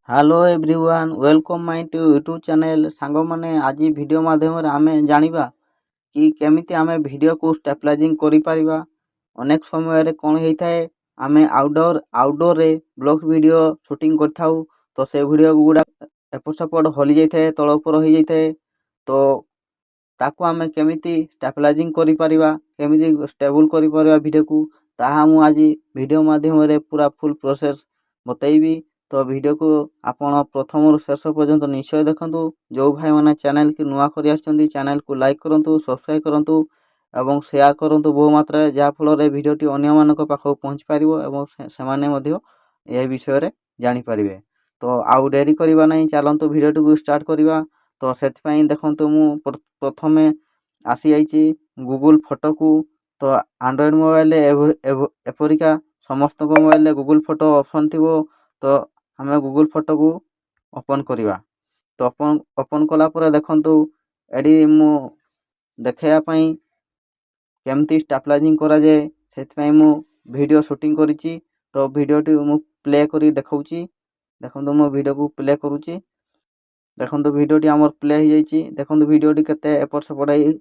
Hello everyone, welcome my to YouTube channel। ସାଙ୍ଗମାନେ, ଆଜି video ମାଧ୍ୟମରେ ଆମେ ଜାଣିବା କି କେମିତି ଆମେ ଭିଡ଼ିଓକୁ ଷ୍ଟାବିଲାଇଜିଂ କରିପାରିବା। ଅନେକ ସମୟରେ କ'ଣ ହେଇଥାଏ, ଆମେ ଆଉଟଡୋରରେ ବ୍ଲଗ୍ ଭିଡ଼ିଓ ସୁଟିଂ କରିଥାଉ, ତ ସେ ଭିଡ଼ିଓ ଗୁଡ଼ା ଏପଟ ସେପଟ ହଲି ଯାଇଥାଏ, ତଳ ଉପର ହୋଇଯାଇଥାଏ। ତ ତାକୁ ଆମେ କେମିତି ଷ୍ଟାବିଲାଇଜିଂ କରିପାରିବା, କେମିତି ଷ୍ଟେବୁଲ୍ କରିପାରିବା ଭିଡ଼ିଓକୁ, ତାହା ମୁଁ ଆଜି ଭିଡ଼ିଓ ମାଧ୍ୟମରେ ପୁରା ଫୁଲ୍ ପ୍ରୋସେସ୍ ବତେଇବି। ତ ଭିଡ଼ିଓକୁ ଆପଣ ପ୍ରଥମରୁ ଶେଷ ପର୍ଯ୍ୟନ୍ତ ନିଶ୍ଚୟ ଦେଖନ୍ତୁ। ଯେଉଁ ଭାଇମାନେ ଚ୍ୟାନେଲ୍କି ନୂଆ କରି ଆସିଛନ୍ତି, ଚ୍ୟାନେଲ୍କୁ ଲାଇକ୍ କରନ୍ତୁ, ସବସ୍କ୍ରାଇବ୍ କରନ୍ତୁ ଏବଂ ସେୟାର କରନ୍ତୁ ବହୁ ମାତ୍ରାରେ, ଯାହାଫଳରେ ଭିଡ଼ିଓଟି ଅନ୍ୟମାନଙ୍କ ପାଖକୁ ପହଞ୍ଚି ପାରିବ ଏବଂ ସେମାନେ ମଧ୍ୟ ଏ ବିଷୟରେ ଜାଣିପାରିବେ। ତ ଆଉ ଡେରି କରିବା ନାହିଁ, ଚାଲନ୍ତୁ ଭିଡ଼ିଓଟିକୁ ଷ୍ଟାର୍ଟ କରିବା। ତ ସେଥିପାଇଁ ଦେଖନ୍ତୁ, ମୁଁ ପ୍ରଥମେ ଆସିଯାଇଛି ଗୁଗୁଲ୍ ଫଟୋକୁ। ତ ଆଣ୍ଡ୍ରଏଡ଼୍ ମୋବାଇଲରେ ଏପରିକା ସମସ୍ତଙ୍କ ମୋବାଇଲରେ ଗୁଗୁଲ୍ ଫଟୋ ଅପସନ୍ ଥିବ। ତ ଆମେ ଗୁଗୁଲ୍ ଫଟୋକୁ ଓପନ୍ କରିବା। ତ ଓପନ୍ କଲା ପରେ ଦେଖନ୍ତୁ, ଏଠି ମୁଁ ଦେଖାଇବା ପାଇଁ କେମିତି ଷ୍ଟାବିଲାଇଜିଂ କରାଯାଏ, ସେଥିପାଇଁ ମୁଁ ଭିଡ଼ିଓ ସୁଟିଂ କରିଛି। ତ ଭିଡ଼ିଓଟି ମୁଁ ପ୍ଲେ କରି ଦେଖାଉଛି। ଦେଖନ୍ତୁ, ମୁଁ ଭିଡ଼ିଓକୁ ପ୍ଲେ କରୁଛି। ଦେଖନ୍ତୁ, ଭିଡ଼ିଓଟି ଆମର ପ୍ଲେ ହେଇଯାଇଛି। ଦେଖନ୍ତୁ, ଭିଡ଼ିଓଟି କେତେ ଏପଟ ସେପଟ ହେଇ,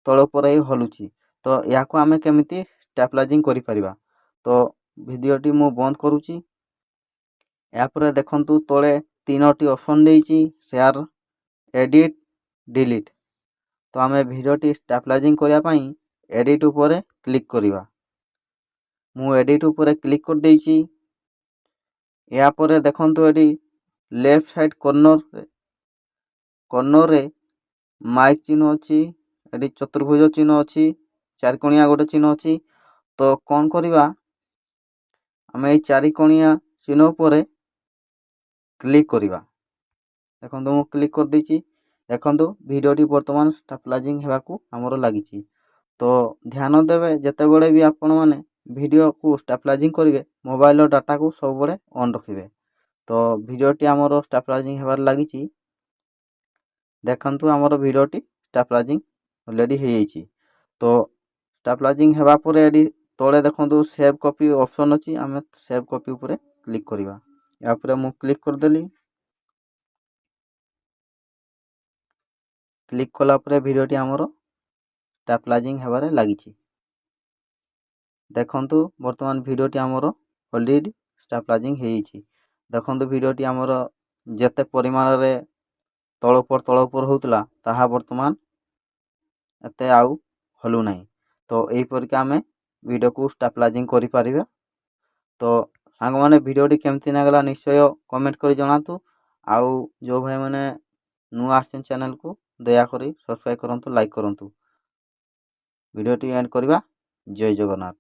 ତଳ ଉପର ହେଇ ହଲୁଛି। ତ ଏହାକୁ ଆମେ କେମିତି ଷ୍ଟାବିଲାଇଜିଂ କରିପାରିବା? ତ ଭିଡ଼ିଓଟି ମୁଁ ବନ୍ଦ କରୁଛି। ଏହାପରେ ଦେଖନ୍ତୁ, ତଳେ ତିନୋଟି ଅପସନ୍ ଦେଇଛି: ସେୟାର, ଏଡ଼ିଟ୍, ଡିଲିଟ୍। ତ ଆମେ ଭିଡ଼ିଓଟି ଷ୍ଟାବିଲାଇଜିଂ କରିବା ପାଇଁ ଏଡ଼ିଟ୍ ଉପରେ କ୍ଲିକ୍ କରିବା। ମୁଁ ଏଡ଼ିଟ୍ ଉପରେ କ୍ଲିକ୍ କରିଦେଇଛି। ଏହାପରେ ଦେଖନ୍ତୁ, ଏଠି ଲେଫ୍ଟ ସାଇଡ଼୍ କର୍ଣ୍ଣରରେ ମାଇକ୍ ଚିହ୍ନ ଅଛି, ଏଠି ଚତୁର୍ଭୁଜ ଚିହ୍ନ ଅଛି, ଚାରିକଣିଆ ଗୋଟେ ଚିହ୍ନ ଅଛି। ତ କ'ଣ କରିବା? ଆମେ ଏଇ ଚାରିକଣିଆ ଚିହ୍ନ ଉପରେ କ୍ଲିକ୍ କରିବା। ଦେଖନ୍ତୁ, ମୁଁ କ୍ଲିକ୍ କରିଦେଇଛି। ଦେଖନ୍ତୁ, ଭିଡ଼ିଓଟି ବର୍ତ୍ତମାନ ଷ୍ଟାବିଲାଇଜିଂ ହେବାକୁ ଆମର ଲାଗିଛି। ତ ଧ୍ୟାନ ଦେବେ, ଯେତେବେଳେ ବି ଆପଣମାନେ ଭିଡ଼ିଓକୁ ଷ୍ଟାବିଲାଇଜିଂ କରିବେ, ମୋବାଇଲର ଡାଟାକୁ ସବୁବେଳେ ଅନ୍ ରଖିବେ। ତ ଭିଡ଼ିଓଟି ଆମର ଷ୍ଟାବିଲାଇଜିଂ ହେବାରେ ଲାଗିଛି। ଦେଖନ୍ତୁ, ଆମର ଭିଡ଼ିଓଟି ଷ୍ଟାବିଲାଇଜିଂ ଅଲରେଡ଼ି ହେଇଯାଇଛି। ତ ଷ୍ଟାବିଲାଇଜିଂ ହେବା ପରେ ଏଠି ତଳେ ଦେଖନ୍ତୁ, ସେଭ୍ କପି ଅପସନ୍ ଅଛି। ଆମେ ସେଭ୍ କପି ଉପରେ କ୍ଲିକ୍ କରିବା। ଏହାପରେ ମୁଁ କ୍ଲିକ୍ କରିଦେଲି। କ୍ଲିକ୍ କଲା ପରେ ଭିଡ଼ିଓଟି ଆମର ଷ୍ଟାବିଲାଇଜିଂ ହେବାରେ ଲାଗିଛି। ଦେଖନ୍ତୁ, ବର୍ତ୍ତମାନ ଭିଡ଼ିଓଟି ଆମର ଅଲରେଡ଼ି ଷ୍ଟାବିଲାଇଜିଂ ହେଇଯାଇଛି। ଦେଖନ୍ତୁ, ଭିଡ଼ିଓଟି ଆମର ଯେତେ ପରିମାଣରେ ତଳ ଉପର ତଳ ଉପର ହେଉଥିଲା, ତାହା ବର୍ତ୍ତମାନ ଏତେ ଆଉ ହଲୁନାହିଁ। ତ ଏହିପରିକା ଆମେ ଭିଡ଼ିଓକୁ ଷ୍ଟାବିଲାଇଜିଂ କରିପାରିବା। ତ ସାଙ୍ଗମାନେ, ଭିଡ଼ିଓଟି କେମିତି ଲାଗିଲା ନିଶ୍ଚୟ କମେଣ୍ଟ କରି ଜଣାନ୍ତୁ। ଆଉ ଯେଉଁ ଭାଇମାନେ ନୂଆ ଆସିଛନ୍ତି ଚ୍ୟାନେଲକୁ, ଦୟାକରି ସବସ୍କ୍ରାଇବ୍ କରନ୍ତୁ, ଲାଇକ୍ କରନ୍ତୁ। ଭିଡ଼ିଓଟି ଏଣ୍ଡ କରିବା। ଜୟ ଜଗନ୍ନାଥ।